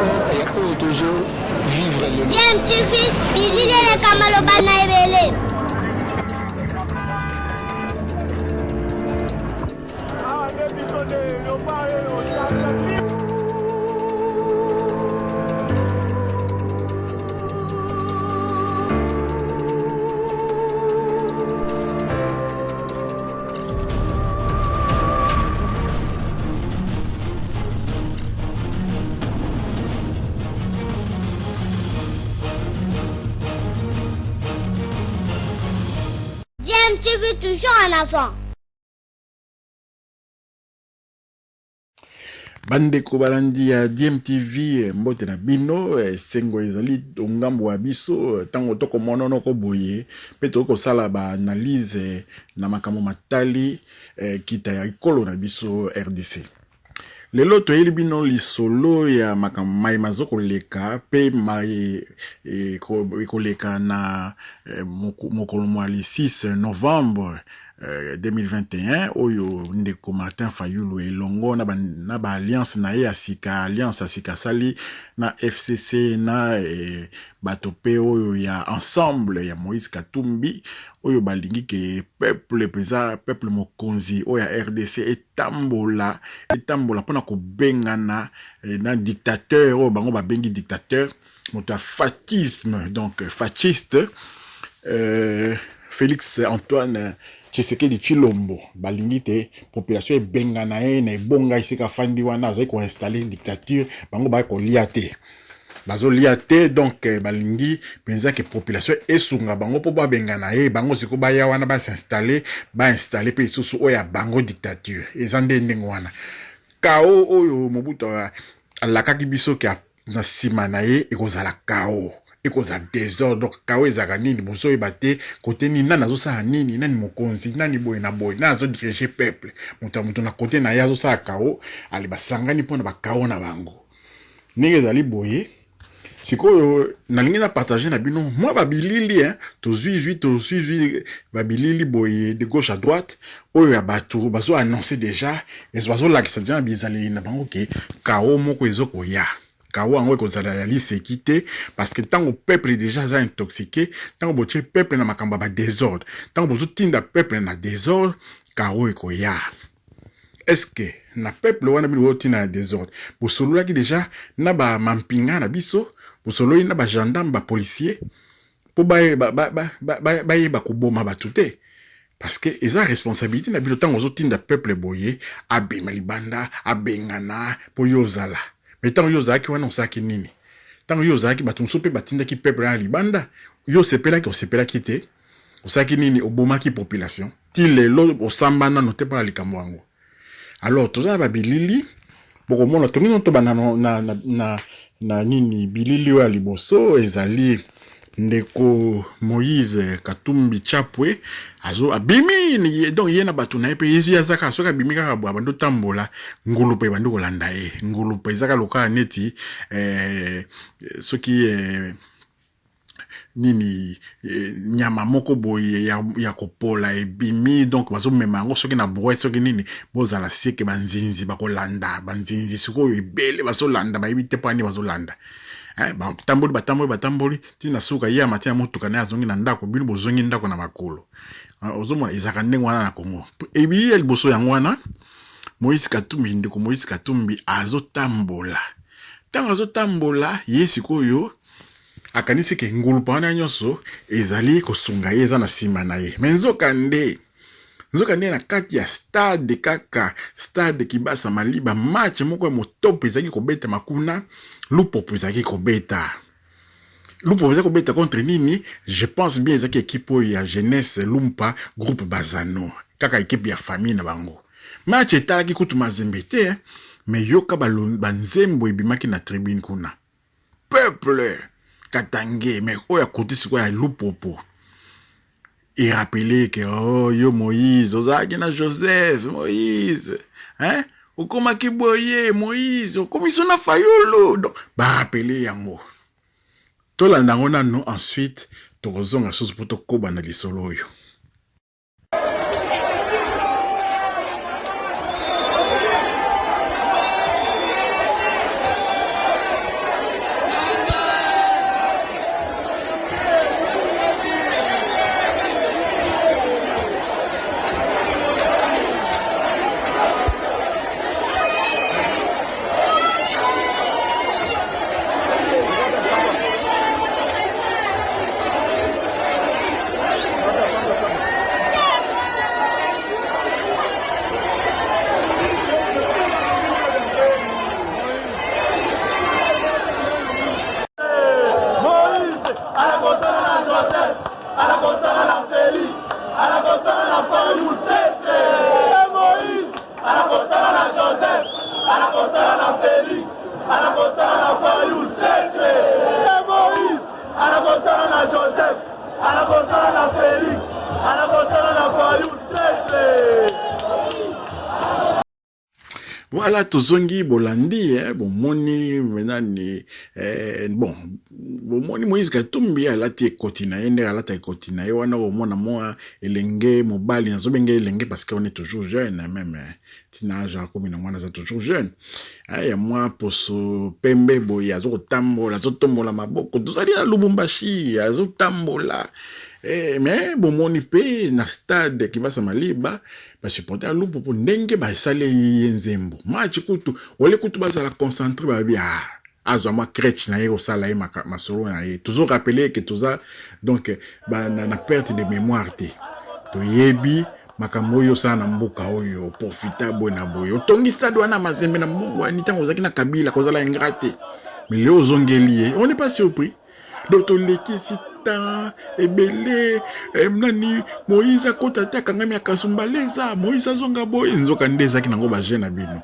rapport ya oyo tozo vivre lelo. DMTV, bilili eleka maloba na ebele. DMTV toujours en avant. Bandeko balandi ya DMTV, mbote na bino. Esengo ezali ngambo ya biso ntango tokomononoko boye mpe tokoki kosala ba analyse na makambo matali kita ya ekolo na biso RDC. Lelo toyeli bino lisolo ya makambo maye mazokoleka mpe maye ekoleka na mokolo mwa le 6 novembre 2021 oyo ndeko Martin Fayulu elongo na ba, na ba alliance na ye ya sika, alliance ya sika asali na FCC na bato pe oyo ya ensemble ya Moïse Katumbi oyo balingi ke peuple mpenza peuple mokonzi oyo ya RDC etambola etambola mpona kobengana na dictateur oyo bango babengi dictateur moto ya fascisme, donc fasciste Félix Antoine Tshisekedi Tshilombo. Balingi te population ebengana ye na ebonga esika afandi wana, azali koinstalle dictature, bango baya kolia te, bazolia te. Donc balingi mpenza ke population esunga bango mpo babengana ye, bango sikoyo baya wana basinstalle, bainstalle mpe lisusu oyo ya bango dictature. Eza nde ndenge wana kao oyo Mobutu alakaki biso ke na nsima na ye ekozala kao, ekozala désordre. Donc kao ezalaka nini bozoyeba te, kote nini, nani azosala nini, nani mokonzi, nani boye na boye, nani azodirige peuple. Moto ya moto na kote na ye azosala kao. Ale basangani mpona bakao na bango ndenge ezali boye. Sikoyo nalingi na partage na bino mwa babilili, hein, tozwi zwi tozwi zwi babilili boye de gauche à droite oyo ya bato bazo annoncer déjà, bazolakisa déjà na bizaleli na bango ke kao moko ezokoya. Kao yango ekozala ya liseki te, parce que ntango peuple déjà aza intoxiqué, ntango botie peuple na makambo ya badésordre, ntango bozotinda peuple na désordre, kao ekoya. Est-ce que na peuple wana bino bozotinda na désordre, bosololaki déjà na bamampinga na biso, bosololi na bagendarme, bapolicier mpo bayeba koboma bato te? Parce que eza responsabilité na bino. Ntango ozotinda peuple boye abima libanda abengana mpo yo ozala, mais ntango yo ozalaki wana osalaki nini? Ntango yo ozalaki, bato mosusu mpe batindaki peuple wana libanda, yo osepelaki? Osepelaki te. Osalaki nini? Obomaki population. Ti lelo osamba nano te mpona likambo yango. Alors toza na babilili bokomona, tongi nano tobanda na, na, na, na, na nini. Bilili oyo ya liboso ezali ndeko Moïse Katumbi Chapwe azo abimi, donc ye na bato na ye mpe yezu aza kaka soki abimi kaka boye abandi otambola, ngulupa ebandi kolanda ye. Ngulupa ezaka lokola neti soki nini nyama moko boye ya kopola ebimi, donc bazomema yango soki na brouette soki nini, bozala seke banzinzi bakolanda. Banzinzi sikoyo ebele bazolanda, bayebi te mpo nini bazolanda. Batamboli batamboli batamboli ntina suka ye amati na motuka naye azongi na ndako, bino bozongi ndako na makolo. Ozomona ezalaka ndenge wana na Kongo. Ebili ya liboso yango wana Moïse Katumbi, ndeko Moïse Katumbi azotambola. Ntango azotambola ye sikoyo akanisi ke ngulupa wana nyonso ezali kosunga ye, eza na nsima na ye, me nzoka nde na kati ya stade, kaka stade Kibasa Maliba, match moko ya motopo ezalaki kobetama kuna, Lupopo ezalaki kobeta. Lupopo ezalaki kobeta contre nini? Je pense bien ezalaki ekipe oyo ya jeunesse Lumpa, groupe Bazano, kaka ekipe ya famille na bango. Match etalaki kutu Mazembe te, mais yoka banzembo ebimaki na tribune kuna. Peuple katange, mais oyo akoti sikoyo ya Lupopo erapele ke oh, yo Moïse ozalaki na Joseph, Moïse hein? Okomaki boye Moïse, okomi so na Fayulu. Donc barapele yango, tolanda yango nano, ensuite tokozonga susu mpo tokoba na lisolo oyo. Voilà, tozongi, bolandi, eh, bomoni nani, eh, bon, bomoni Moïse Katumbi alati ekoti na ye, ndenge alata ekoti na ye wana. Omona mwa elenge mobali, nazobenge elenge parce que on est toujours jeune, même tina âge akomi na mwana, aza toujours jeune, ya mwa poso pembe boye, azokotambola, azotombola maboko. Tozali na Lubumbashi, azotambola. Mais bomoni mpe na stade Kibasa Maliba, basupporter ya Lupopo, ndenge basali ye nzembo. Match kutu ole kutu bazala concentré, babi ah, azwa mwa crèche na ye, kosala ye masolo na ye. Tozorappeler ke toza donc na perte de mémoire te. Toyebi makambo oyo osala na mboka oyo, profita boye na boye, otongi stade wana Mazembe na mbongo wani ntango ozalaki na Kabila. Kozala ingrat te, mais lelo ozongeli ye, on n'est pas surpris. Donc tolekisi temps ebele. Nani, Moïse akota te, akangami ya Kasumbaleza, Moïse azonga boye, nzoka nde ezalaki nango baje na bino.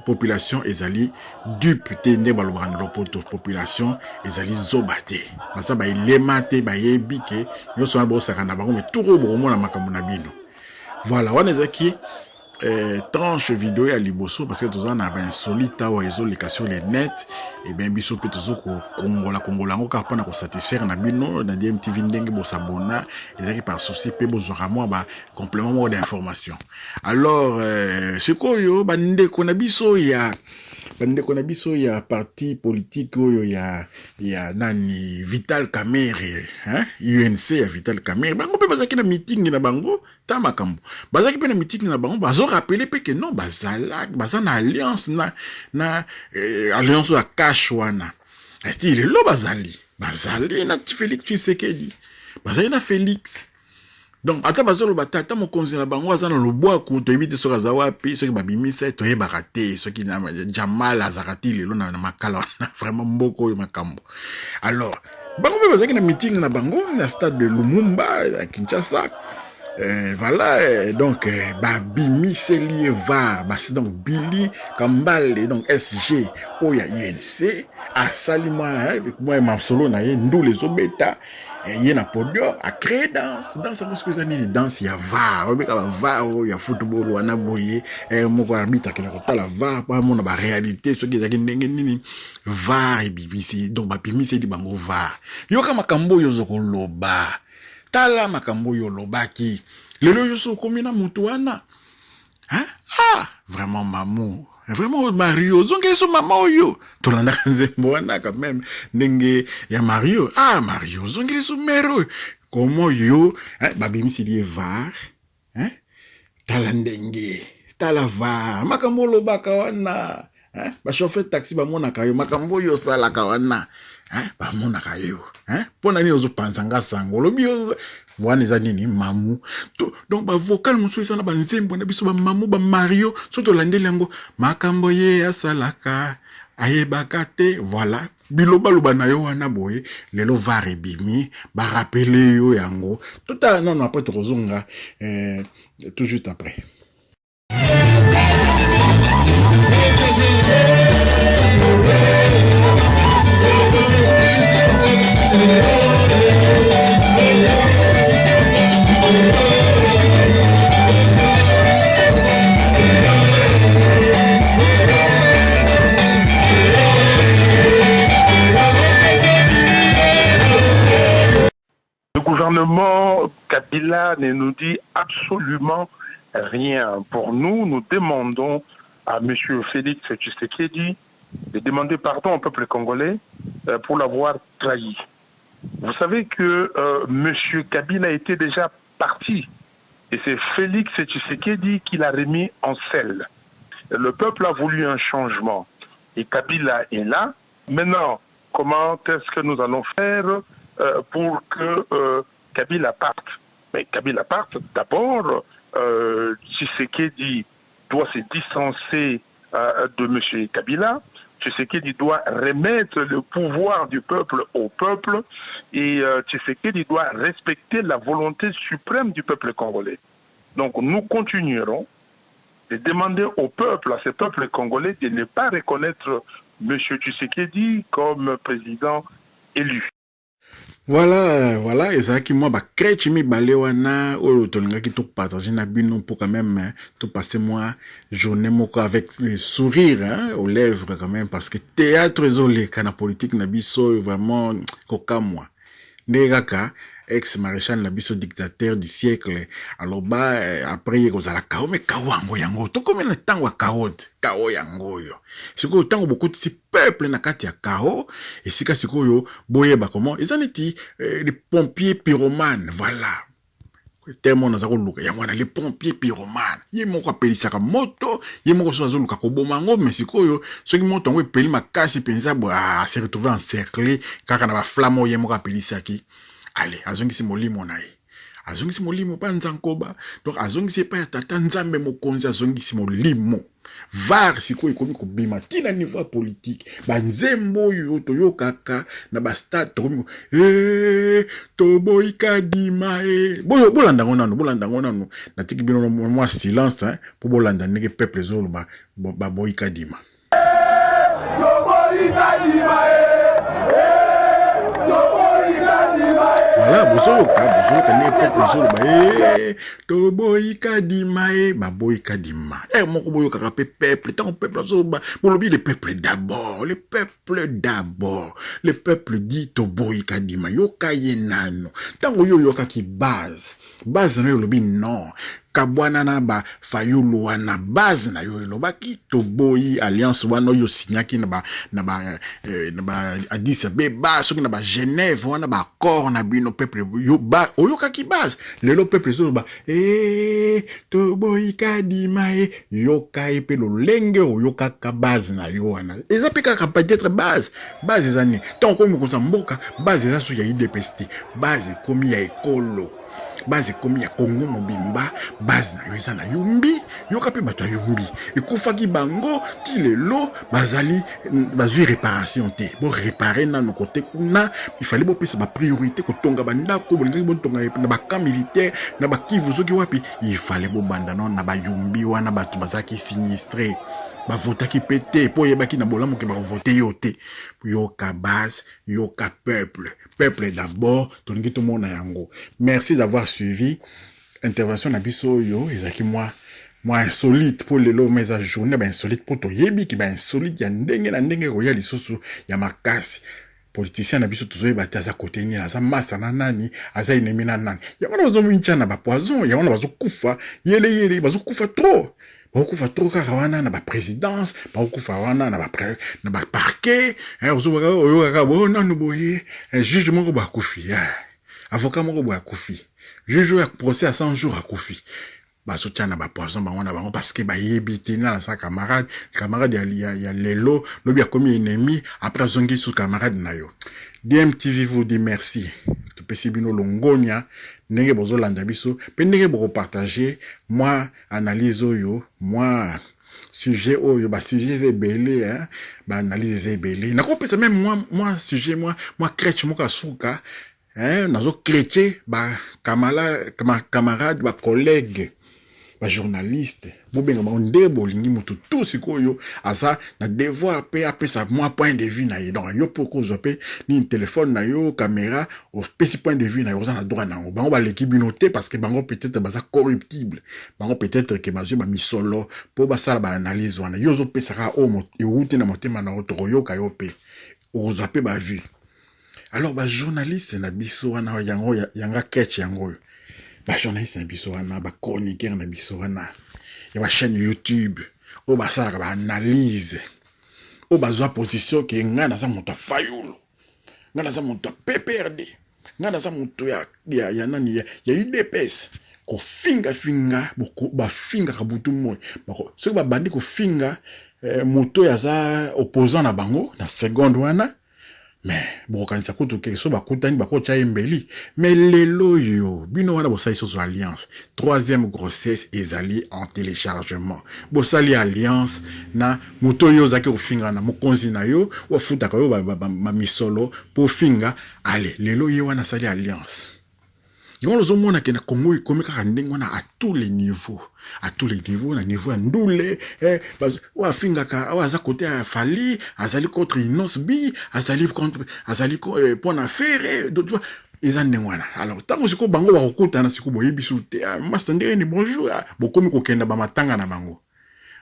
Population ezali dupe te, nde balobaka na lopoto. Population ezali zoba te, baza baelema te, bayebi ke nyonso wana bosaka na bango. Me toko bokomona makambo na bino. Voilà, wana ezalaki tranche video ya liboso, parce que toza na bainsolite awa ezoleka sur le net. Eh bien, biso mpe tozo kokongola kongola yango kaka mpona kosatisfaire na bino na DMTV. Ndenge bosabona ezalaki par souci mpe bozwaka mwa bacomplément moko d'information. Alors sikoyo bandeko na biso ya parti politique oyo ya nani, Vital Kamerhe, hein? UNC ya Vital Kamerhe, bango mpe bazalaki na meeting na bango. Ta makambo, bazalaki mpe na meeting na bango, bazorappeler mpe ke non, bazala baza na alliance na alliance ya CACH wana. Eti lelo bazali na Félix Tshisekedi, bazali na Félix. Donc ata bazoloba te, ata mokonzi na bango aza na lobwaku, toyebi te soki aza wapi, soki babimisa ye toyebaka te, soki Jamal azalaka ti lelo na makala wana. Vraiment, mboka oyo makambo. Alors bango mpe bazalaki na meeting na bango na stade de Lumumba ya Kinshasa. Voilà, donc babimiseli ye VAR basi. Donc Billy Kambale, donc SG oyo ya UNC, asali mwa masolo na ye, ndula ezobeta ye na podium, acréer danse. Danse yango soki eza nini? Danse ya VAR, oyebeka ba VAR oyo ya football wana boye. Moko arbitre akenda kotala VAR po amona baréalité soki ezalaki ndenge nini. VAR ebimisi, donc babimiseli bango VAR. Yoka makambo oyo oza koloba, tala makambo oyo olobaki, lelo yo so okomi na motu wana. Ah, vraiment mamu, vraiment Mario, ozongeli so mama oyo tolandaka nzembo wana quand même, ndenge ya Mario. Ah Mario, ozongeli so mare oyo komo yo, babimiseli ye VAR, hein? Tala ndenge, tala VAR, makambo olobaka wana, bachauffeur taxi bamonaka yo, makambo oyo osalaka wana, bamonaka yo. Mpo na nini ozopanza nga sango? Olobi wana eza nini, mamu? Donc bavocal mosusu eza na banzembo na biso, bamamu, bamario. So tolandeli yango, makambo ye asalaka ayebaka te. Voilà, bilobaloba na yo wana boye, lelo VAR ebimi, barappeler yo yango. Totala nano, après tokozonga tout juste après. Le gouvernement Kabila ne nous dit absolument rien. Pour nous, nous demandons à M. Félix Tshisekedi de demander pardon au peuple congolais pour l'avoir trahi. Vous savez que M. Kabila était déjà parti et c'est Félix Tshisekedi qui l'a remis en selle. Le peuple a voulu un changement et Kabila est là. Maintenant, comment est-ce que nous allons faire pour que Kabila parte? Mais Kabila parte, d'abord, Tshisekedi doit se distancer de M. Kabila. Tshisekedi doit remettre le pouvoir du peuple au peuple et Tshisekedi doit respecter la volonté suprême du peuple congolais. Donc nous continuerons de demander au peuple, à ce peuple congolais, de ne pas reconnaître M. Tshisekedi comme président élu. Voilà, ezalaki mwa bacrèche mibale wana oyo tolingaki topartage na bino mpo quand même topasse mwa journée moko avec le sourire, hein, aux lèvres quand même, parce que théâtre ezoleka na politique na biso oyo vraiment kokamwa. Ndenge kaka ex maréchal na biso, dictateur du siècle, aloba après ye kozala chaos. Mais chaos yango, yango tokomi na ntango ya chaos te. Chaos yango oyo sikoyo, ntango bokotisi peuple na kati ya chaos, esika sikoyo boyeba comment eza neti les pompiers pyromane. Voilà terme oyo naza koluka, yango wana, les pompiers pyromane. Ye moko apelisaka moto, ye moko so azoluka koboma yango. Mais sikoyo soki moto yango epeli makasi mpenza boye, ase retrouve encerclé kaka na baflamme oyo ye moko apelisaki. Ale azongisi molimo na ye, azongisi molimo epai ya Nzankoba, donc azongisi epai ya Tata Nzambe Mokonzi, azongisi molimo. VAR sikoyo ekomi kobima ntina niveau ya politique. Banzembo oyo toyokaka na bastade, tokomi e toboyi Kadima e. Bolanda yango nano, bolanda yango nano. Natiki bino mwa silence mpo bolanda ndenge peuple ezoloba baboyi Kadima. Toboyi Kadima e, toboyi Kadima e. Voilà, bozoyoka, bozoyoka ndenge peuple ezoloba e toboyi Kadima e, baboyi Kadima e moko. Boyokaka mpe peuple. Ntango peuple azoloba, bolobi le peuple d'abord, le peuple d'abord. Le peuple dit toboyi Kadima. Yoka ye nano. Ntango yo oyokaki base, base na yo elobi non, kabwana na bafayulu wana. Base na yo elobaki toboyi alliance wana oyo osinyaki na ba Addis Abeba, soki na baGenève wana, baaccord na bino. Peuple yo ba, oyokaki base. Lelo peuple ezoloba e toboyi Kadima e. Yoka ye mpe lolenge oyokaka base na yo wana. Eza mpe kaka peut-être base. Base eza nini? Ntango okomi mokonzi ya mboka, base eza soki ya UDPS te, base ekomi ya ekolo, base ekomi ya Kongo mobimba. Base na yo eza na Yumbi. Yoka mpe bato ya Yumbi, ekufaki bango ti lelo bazali bazwi réparation te. Boréparer nano kote kuna. Ifale bopesa bapriorité kotonga bandako. Bolingaki botonga na bacamp militaire na bakivu, soki wapi. Ifale bobanda no na bayumbi wana. Bato bazalaki sinistré, bavotaki mpe te mpo oyebaki na bolamu ke bakovote yo te. Yoka base, yoka peuple. Peuple d'abord, tolingi tomona yango. Merci d'avoir suivi intervention na biso oyo ezalaki mwa insolite mpo lelo ma eza journée bainsolite, mpo toyebiki bainsolite ya ndenge na ndenge koya lisusu ya makasi. Politicien na biso tozoyeba te aza kote nini, aza master na nani, aza ennemi na nani. Yango wana bazomitya na bapoison, yango wana bazokufa yeleyele, bazokufa trop, bakokufa trop kaka wana na baprésidence, bakokufa wana na baparquet. Oyokaka bo nanu boye juge moko boye akufi, avocat moko boye akufi, juge oyo procès ya 100 jours akufi. Bazotia na bapoison bango na bango parce que bayebi te nani aza camarade. Camarade ya lelo, lobi akomi ennemi, après azongi su camarade na yo. DMTV vous dit merci. Topesi bino longonya ndenge bozolanda biso mpe ndenge bokopartage mwa analyse oyo, mwa sujet oyo. Basujet eza ebele, baanalyse eza ebele. Nakopesa même mwa sujet, mwa crèche moko ya suka, hein. Nazochrétien bacamarade, bacollègue, bajournaliste, bobenga bango nde bolingi. Motu tu sikoyo aza na devoir mpe apesa mwa point de vue na ye. Donc yo mpo kozwa mpe nini, telefone na yo, caméra, opesi point de vue na yo, oza na droit na yango. Bango baleki bino te parce que bango peut-être baza corruptible, bango peut-être ke bazwi bamisolo mpo basala baanalyse wana. Yo ozopesaka oyo ewuti na motema na yo, tokoyoka yo mpe okozwa mpe bavue. Alors bajournaliste na biso wana, yango yanga ketch yango oyo, bajournaliste na biso wana, bachroniqueur na biso wana ya bachaîne YouTube oyo basalaka baanalyse, oyo bazwa position ke ngai naza moto ya Fayulu, ngai naza moto ya PPRD, ngai naza moto ya nani, ya UDPS, kofingafinga, bafingaka butu moi. Soki babandi kofinga moto oyo aza opposant na bango na seconde wana, mais bokokanisa kutu ke so bakutani bakotya ye mbeli. Mais lelo oyo bino wana bosali soso alliance, troisième grossesse ezali en téléchargement. Bosali alliance na moto oyo ozalaki kofinga na mokonzi na yo, ofutaka yo bamisolo mpo ofinga. Ale lelo ye wana asali alliance. Yango ozomona ke na Congo ekomi kaka ndenge wana à tous les niveaux, à tous les niveaux, na niveau ya ndule, eh, oyo afingaka, oyo aza kote ya Fally, azali contre Innoss'B, azali contre, azali eh, mpo na Ferre, donc tu vois, eza ndenge wana. Alors ntango sikoyo bango bakokutana sikoyo, boyebi su te, ah, master ndenge ni bonjour, ah, bokomi kokenda bamatanga na bango,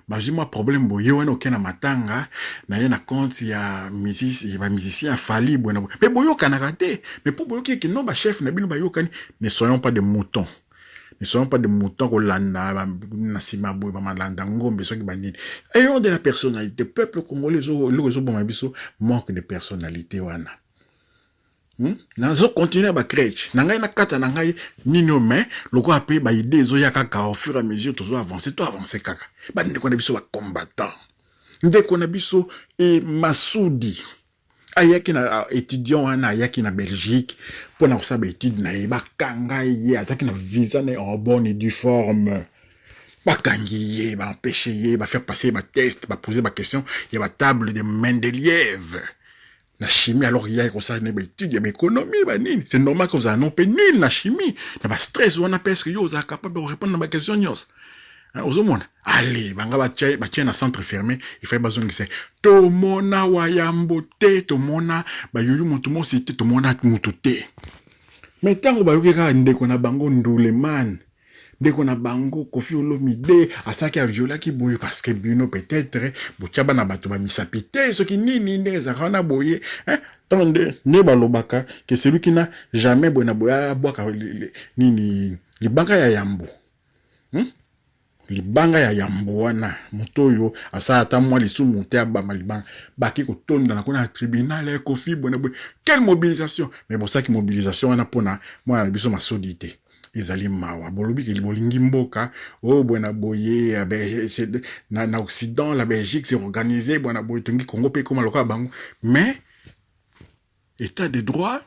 bazwi mwa problème boye wana, okende na matanga na ye na compte ya bamusicien ya Fally boye na boye, mais boyokanaka te. Mais mpo boyoki eke no bachef na bino bayokani. Ne soyons pas de moutons, ne soyons pas de moutons kolanda na nsima boye, bamalanda ngombe soki banini. Ayons de la personnalité, peuple congolais. Eloko ezoboma biso, manque de personnalité wana. Nazocontinue bacrèche na ngai, nakata na ngai nini oyo, mais lokola mpe baidée ezoya kaka au fur et à mesure, tozo avance, to avance kaka. Bandeko na biso bacombattant, ndeko na biso e Masudi ayaki na étudiant wana, ayaki na Belgique mpona kosala baétude na ye, bakanga ye. Azalaki na visa na ye en bonne et due forme, bakangi ye, baempêche ye, bafaire passer batest, bapose baquestion ya batable de Mendeleïev na chimie, alors ya kosala ne baétude ya baéconomie banini. C'est normal que ozala no mpe nul na chimie, na bastress wana, parce que yo ozala capable ya korépondre na baquestion nyonso. Ozomona ale banga batie na centre fermé, ifai bazongisa. Tomona wayambo te, tomona bayoyu motu mosi te, tomona mutu te. Mais ntango bayoki kaka ndeko na bango Nduleman, ndeko na bango Koffi Olomide asalaki, aviolaki boye, parce que bino peut-être botia bana bato bamisapi te, soki nini ndenge ezalaka wana boye, ntango nde balobaka ke celui qui n'a jamais boye na boye abwaka nini libanga ya yambo, Libanga ya yambo wana, moto oyo asala ata mwa lisumu te abamba libanga. Baki kotondana kuna na tribunal ya Koffi boye na boye. Quelle mobilisation! Mais bosalaki mobilisation wana mpona mwana na biso Masudi te. Ezali mawa. Bolobi ke bolingi mboka oyo boye na boye, na Occident, la Belgique s'est organisé boye na boye, tongi Congo mpe ekóma lokola bango. Mais état de droit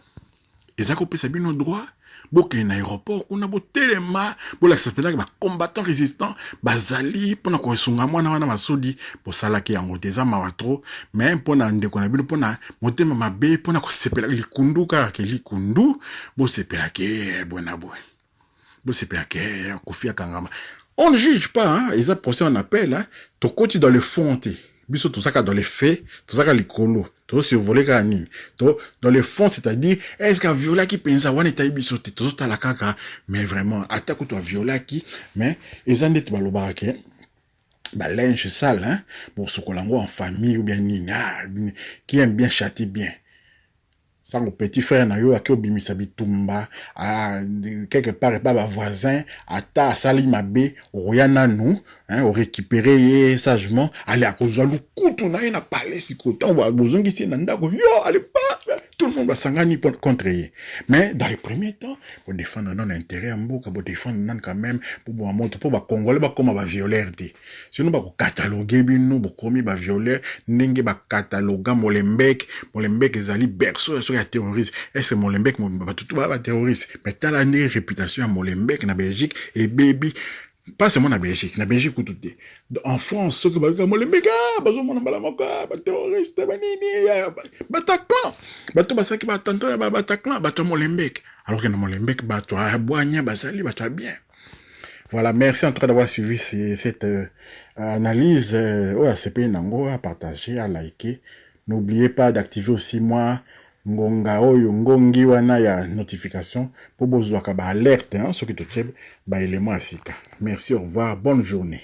eza kopesa bino droit bokende na aéroport kuna, botelema, bolakisa mpenzaka bacombattant résistant bazali mpona kosunga mwana wana Masudi. Bosalaki yango te, eza mawa trop. Mais mpona ndeko na bino, mpona motema mabe, mpona kosepela likundu, kaka ke likundu, bosepelaki boye na boye, bosepelaki Koffi akangama. On ne juge pas, hein? Eza procès en appel, hein? Tokoti dans le fond te. Biso tozaka dans les faits, tozaka likolo, tozosurvole kaka nini to dans le fond, c'est-à-dire est ce que aviolaki mpenza wana, etali biso te. Tozotala kaka. Mais vraiment, ata kutu aviolaki, mais eza ndeti balobaka ke balinge sale, hein? Bosokola yango en famille ou bien nini, ah, qui aime bien châtie bien. Sango petit frère na yo aki obimisa bitumba, ah, quelque part epa bavoisin, ata asali mabe, okoya nanu, hein, orécupere ye sagement, ale akozwa lukutu na ye na palais. Sikoyo ntango bozongisi ye na ndako, yo ale pa tout le monde basangani contre ye. Mais dans les premiers temps, bodéfendre nano intérêt ya mboka, bodéfendre nano quand même po boma moto, mpo bacongolais bakóma bavioleur te. Sinon bakokatalogue bino, bokomi bavioleur, ndenge bakataloga Molenbeek. Molenbeek ezali berceau ya soki ya terrorisme. Est-ce Molenbeek bato tu baya baterroriste? Mais tala ndenge réputation ya Molenbeek na Belgique ebebi, pas seulement na Belgique, na Belgique kutu te, en France soki bayoka Molenbeek, bazomona mbala moko baterroriste banini, Bataclan, bato basalaki baattentat ya Bataclan, bato ya Molenbeek, alors que na Molenbeek bato ya bwanya bazali, bato ya bien. Voilà, merci en tout cas d'avoir suivi cette analyse. Oyo asepeli nango, à partager, à liker. N'oubliez pas d'activer aussi moi ngonga oyo ngongi wana ya notification mpo bozwaka baalerte soki totie baélément ya sika. Merci, au revoir, bonne journée.